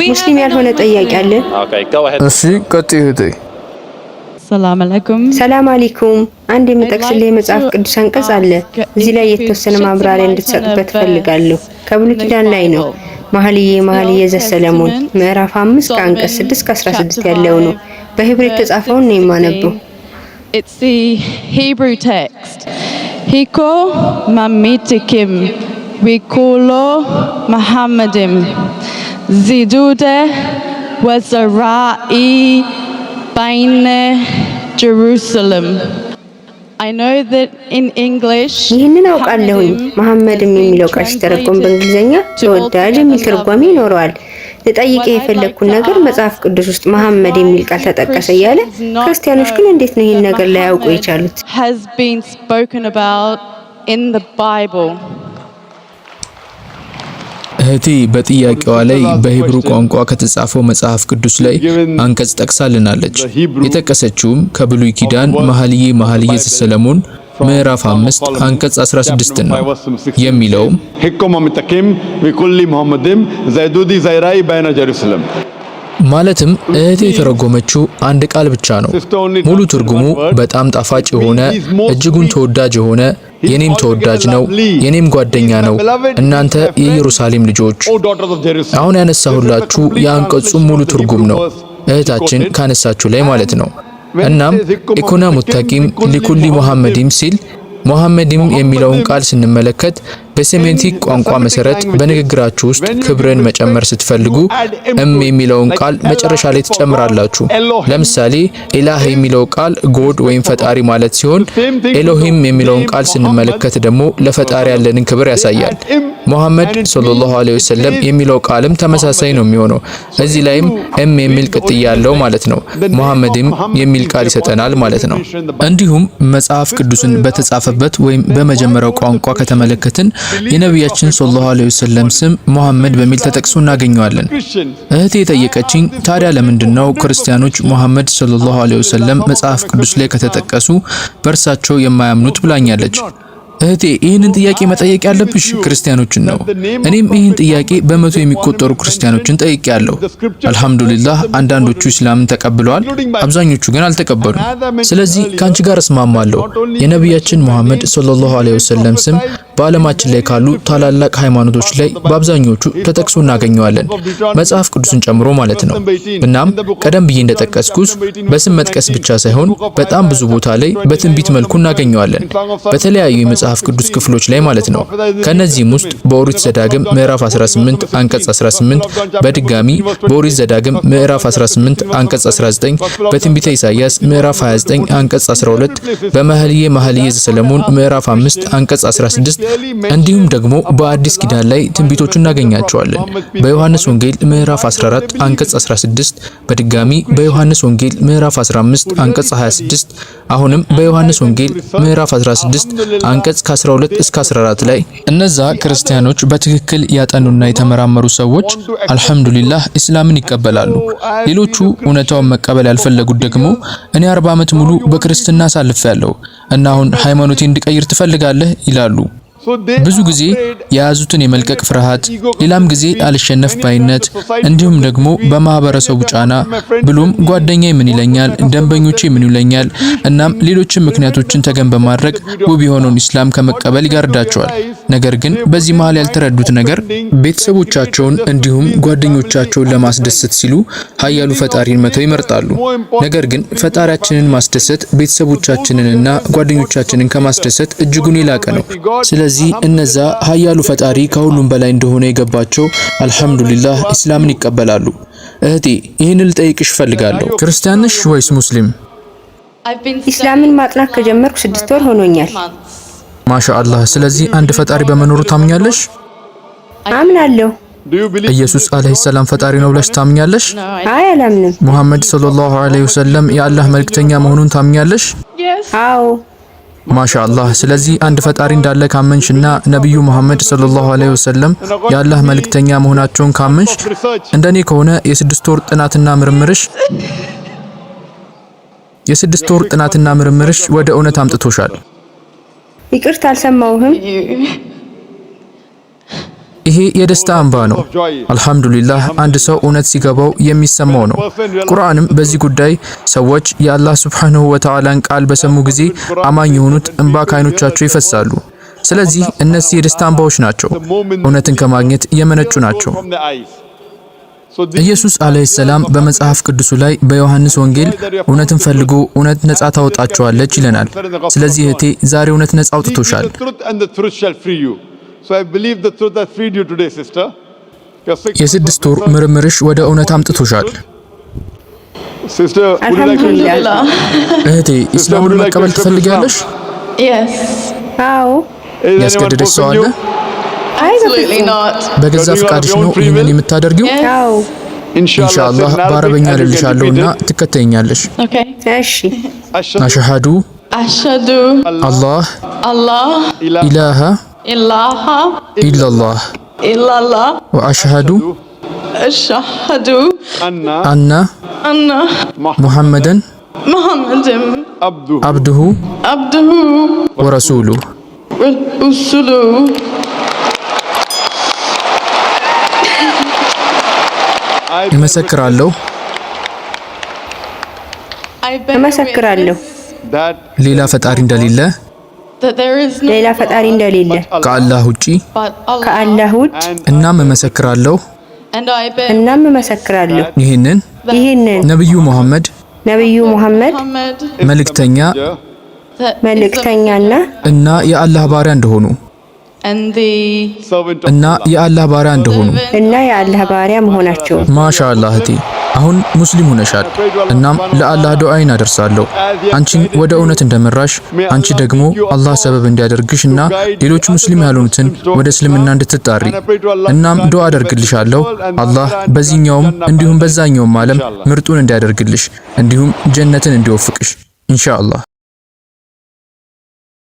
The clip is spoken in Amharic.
ሙስሊም ያልሆነ ጠያቂ አለ? Okay, go ahead. እሺ፣ ቀጥይ እህቴ። ሰላም አለይኩም። ሰላም አለይኩም። አንድ የምጠቅስልህ የመጽሐፍ ቅዱስ አንቀጽ አለ። እዚህ ላይ የተወሰነ ማብራሪያ እንድትሰጡበት እፈልጋለሁ። ከብሉይ ኪዳን ላይ ነው። መኃልየ መኃልየ ዘሰሎሞን ምዕራፍ 5 ከአንቀጽ 6 እስከ 16 ያለው ነው። በ Hebrew የተጻፈውን ነው የማነበው። It's the Hebrew text. Hiko mamitikim wikulo Muhammadim zidude wazarai baine Jerusalem. I know that in English ይህንን አውቃለሁኝ። መሐመድም የሚለው ቃል ሲተረጎም በእንግሊዝኛ ተወዳጅ የሚል ትርጓሜ ይኖረዋል። ልጠይቅህ የፈለግኩት ነገር መጽሐፍ ቅዱስ ውስጥ መሐመድ የሚል ቃል ተጠቀሰ እያለ ክርስቲያኖች ግን እንዴት ነው ይህን ነገር ላያውቁ የቻሉት? has been spoken about in the Bible. እህቴ በጥያቄዋ ላይ በ Hebrew ቋንቋ ከተጻፈው መጽሐፍ ቅዱስ ላይ አንቀጽ ጠቅሳልናለች። የጠቀሰችውም ከብሉይ ኪዳን መኃልየ መኃልየ ዘሰሎሞን ምዕራፍ 5 አንቀጽ 16 ነው። የሚለውም Hikko mamitakim wikulli Muhammadim zaidudi zairai baina Jerusalem. ማለትም እህቴ የተረጎመችው አንድ ቃል ብቻ ነው። ሙሉ ትርጉሙ በጣም ጣፋጭ የሆነ፣ እጅጉን ተወዳጅ የሆነ፣ የኔም ተወዳጅ ነው፣ የኔም ጓደኛ ነው፣ እናንተ የኢየሩሳሌም ልጆች። O daughters of Jerusalem. አሁን ያነሳሁላችሁ የአንቀጹ ሙሉ ትርጉም ነው፣ እህታችን ካነሳችሁ ላይ ማለት ነው። እናም ኢኩና ሙታቂም ሊኩሊ ሙሐመዲም ሲል ሙሐመዲም የሚለውን ቃል ስንመለከት በሴሜቲክ ቋንቋ መሰረት በንግግራችሁ ውስጥ ክብርን መጨመር ስትፈልጉ እም የሚለውን ቃል መጨረሻ ላይ ትጨምራላችሁ። ለምሳሌ ኢላህ የሚለው ቃል God ወይም ፈጣሪ ማለት ሲሆን ኤሎሂም የሚለውን ቃል ስንመለከት ደግሞ ለፈጣሪ ያለንን ክብር ያሳያል። ሙሐመድ ሰለላሁ ዐለይሂ ወሰለም የሚለው ቃልም ተመሳሳይ ነው የሚሆነው። እዚህ ላይም እም የሚል ቅጥያ ያለው ማለት ነው። ሙሐመድም የሚል ቃል ይሰጠናል ማለት ነው። እንዲሁም መጽሐፍ ቅዱስን በተጻፈበት ወይም በመጀመሪያው ቋንቋ ከተመለከትን የነቢያችን ሰለላሁ ዐለይሂ ወሰለም ስም ሙሐመድ በሚል ተጠቅሶ እናገኘዋለን። እህቴ የጠየቀችኝ ታዲያ ለምንድን ነው ክርስቲያኖች ሙሐመድ ሰለላሁ ዐለይሂ ወሰለም መጽሐፍ ቅዱስ ላይ ከተጠቀሱ በእርሳቸው የማያምኑት ብላኛለች። እህቴ፣ ይህንን ጥያቄ መጠየቅ ያለብሽ ክርስቲያኖችን ነው። እኔም ይህን ጥያቄ በመቶ የሚቆጠሩ ክርስቲያኖችን ጠይቄያለሁ። አልሐምዱሊላህ አንዳንዶቹ ኢስላምን ተቀብለዋል፣ አብዛኞቹ ግን አልተቀበሉም። ስለዚህ ከአንቺ ጋር እስማማለሁ። የነቢያችን ሙሐመድ ሰለላሁ ዐለይሂ ወሰለም ስም በዓለማችን ላይ ካሉ ታላላቅ ሃይማኖቶች ላይ በአብዛኞቹ ተጠቅሶ እናገኘዋለን፣ መጽሐፍ ቅዱስን ጨምሮ ማለት ነው። እናም ቀደም ብዬ እንደጠቀስኩት በስም መጥቀስ ብቻ ሳይሆን በጣም ብዙ ቦታ ላይ በትንቢት መልኩ እናገኘዋለን፣ በተለያዩ የመጽሐፍ ቅዱስ ክፍሎች ላይ ማለት ነው። ከነዚህም ውስጥ በኦሪት ዘዳግም ምዕራፍ 18 አንቀጽ 18፣ በድጋሚ በኦሪት ዘዳግም ምዕራፍ 18 አንቀጽ 19፣ በትንቢተ ኢሳይያስ ምዕራፍ 29 አንቀጽ 12፣ በመኃልየ መኃልየ ዘሰሎሞን ምዕራፍ 5 አንቀጽ 16፣ እንዲሁም ደግሞ በአዲስ ኪዳን ላይ ትንቢቶቹ እናገኛቸዋለን። በዮሐንስ ወንጌል ምዕራፍ 14 አንቀጽ 16፣ በድጋሚ በዮሐንስ ወንጌል ምዕራፍ 15 አንቀጽ 26፣ አሁንም በዮሐንስ ወንጌል ምዕራፍ 16 አንቀጽ ከ12 እስከ 14 ላይ። እነዛ ክርስቲያኖች በትክክል ያጠኑና የተመራመሩ ሰዎች አልሐምዱሊላህ ኢስላምን ይቀበላሉ። ሌሎቹ እውነታውን መቀበል ያልፈለጉት ደግሞ እኔ 40 ዓመት ሙሉ በክርስትና አሳልፌያለሁ እና አሁን ሃይማኖቴን እንድቀይር ትፈልጋለህ ይላሉ። ብዙ ጊዜ የያዙትን የመልቀቅ ፍርሃት፣ ሌላም ጊዜ አልሸነፍ ባይነት፣ እንዲሁም ደግሞ በማህበረሰቡ ጫና ብሎም ጓደኛዬ ምን ይለኛል፣ ደንበኞቼ ምን ይለኛል፣ እናም ሌሎችም ምክንያቶችን ተገን በማድረግ ውብ የሆነውን ኢስላም ከመቀበል ይጋርዳቸዋል። ነገር ግን በዚህ መሃል ያልተረዱት ነገር ቤተሰቦቻቸውን እንዲሁም ጓደኞቻቸውን ለማስደሰት ሲሉ ኃያሉ ፈጣሪን መተው ይመርጣሉ። ነገር ግን ፈጣሪያችንን ማስደሰት ቤተሰቦቻችንንና ጓደኞቻችንን ከማስደሰት እጅጉን የላቀ ነው። ስለዚህ እነዛ ኃያሉ ፈጣሪ ከሁሉም በላይ እንደሆነ የገባቸው አልሐምዱሊላህ ኢስላምን ይቀበላሉ። እህቴ፣ ይህንን ልጠይቅሽ እፈልጋለሁ። ክርስቲያን ነሽ ወይስ ሙስሊም? ኢስላምን ማጥናት ከጀመርኩ 6 ወር ሆኖኛል። ማሻአላህ። ስለዚህ አንድ ፈጣሪ በመኖሩ ታምኛለሽ? አምናለሁ። ኢየሱስ አለይሂ ሰላም ፈጣሪ ነው ብለሽ ታምኛለሽ? አይ፣ አላምንም። ሙሐመድ ሰለላሁ ዐለይሂ ወሰለም የአላህ መልእክተኛ መሆኑን ታምኛለሽ? አዎ። ማሻአላህ። ስለዚህ አንድ ፈጣሪ እንዳለ ካመንሽና ነብዩ መሐመድ ሰለላሁ ዐለይሂ ወሰለም የአላህ መልእክተኛ መሆናቸውን ካመንሽ፣ እንደኔ ከሆነ የ6 ወር ጥናትና ምርምርሽ ወደ እውነት አምጥቶሻል። ይቅርታ፣ አልሰማሁህም። ይሄ የደስታ እንባ ነው። አልሐምዱሊላህ አንድ ሰው እውነት ሲገባው የሚሰማው ነው። ቁርአንም በዚህ ጉዳይ ሰዎች የአላህ ሱብሓነሁ ወተዓላን ቃል በሰሙ ጊዜ አማኝ የሆኑት እንባ ከዓይኖቻቸው ይፈሳሉ። ስለዚህ እነዚህ የደስታ እንባዎች ናቸው፣ እውነትን ከማግኘት የመነጩ ናቸው። ኢየሱስ አለይሂ ሰላም በመጽሐፍ ቅዱሱ ላይ በዮሐንስ ወንጌል እውነትን ፈልጉ፣ እውነት ነጻ ታወጣችኋለች ይለናል። ስለዚህ እህቴ ዛሬ እውነት ነጻ Seek ye አውጥቶሻል። the truth and the truth shall free you. So I believe the truth has freed you today, sister. Your 6 months of የ6 ወር research. ምርምርሽ ወደ እውነት አምጥቶሻል። Sister, would you like to አልሐምዱሊላህ። እህቴ ኢስላሙን would you like to መቀበል accept ትፈልጊያለሽ? Yes. አዎ። Is anyone ያስገደደሽ ሰው forcing አለ? you? አይ Absolutely በፍጹም። not. በገዛ You're doing ፍቃድሽ of your ነው own free ይህንን will? የምታደርጊው? Yes. አዎ። Inshallah, ኢንሻአላህ say in Arabic በአረበኛ and you can እልልሻለሁና repeat it. ትከተይኛለሽ። Okay. እሺ። Ashhadu አሽሃዱ Ashhadu አላህ Allah ኢላሃ ilaha ኢላላህ illallah. ወአሽሃዱ Ashhadu anna አና anna ሙሐመደን Muhammadan abduhu አብዱሁ abduhu ወረሱሉህ። wa rasuluhu. I bear እመሰክራለሁ I bear እመሰክራለሁ witness that ሌላ ፈጣሪ እንደሌለ that there is no ሌላ ፈጣሪ እንደሌለ ከአላህ ውጪ፣ but Allah, ከአላህ ውጭ። and እናም እመሰክራለሁ and I bear እናም እመሰክራለሁ ይህንን ይህንን ነብዩ ሙሐመድ ነብዩ ሙሐመድ Muhammad መልእክተኛ messenger that is the መልእክተኛና እና የአላህ ባሪያ እንደሆኑ and the servant of እና የአላህ ባሪያ እንደሆኑ። servant እና የአላህ ባሪያ መሆናቸውን። ማሻአላህ እህቴ አሁን ሙስሊም ሆነሻል። እናም ለአላህ ዱዓዬን አደርሳለሁ። አንቺን ወደ እውነት እንደመራሽ አንቺ ደግሞ አላህ ሰበብ እንዲያደርግሽ እና ሌሎች ሙስሊም ያልሆኑትን ወደ እስልምና እንድትጣሪ እናም ዱዓ አደርግልሻለሁ። አላህ በዚህኛውም እንዲሁም በዛኛውም ዓለም ምርጡን እንዲያደርግልሽ እንዲሁም ጀነትን እንዲወፍቅሽ ኢንሻአላህ።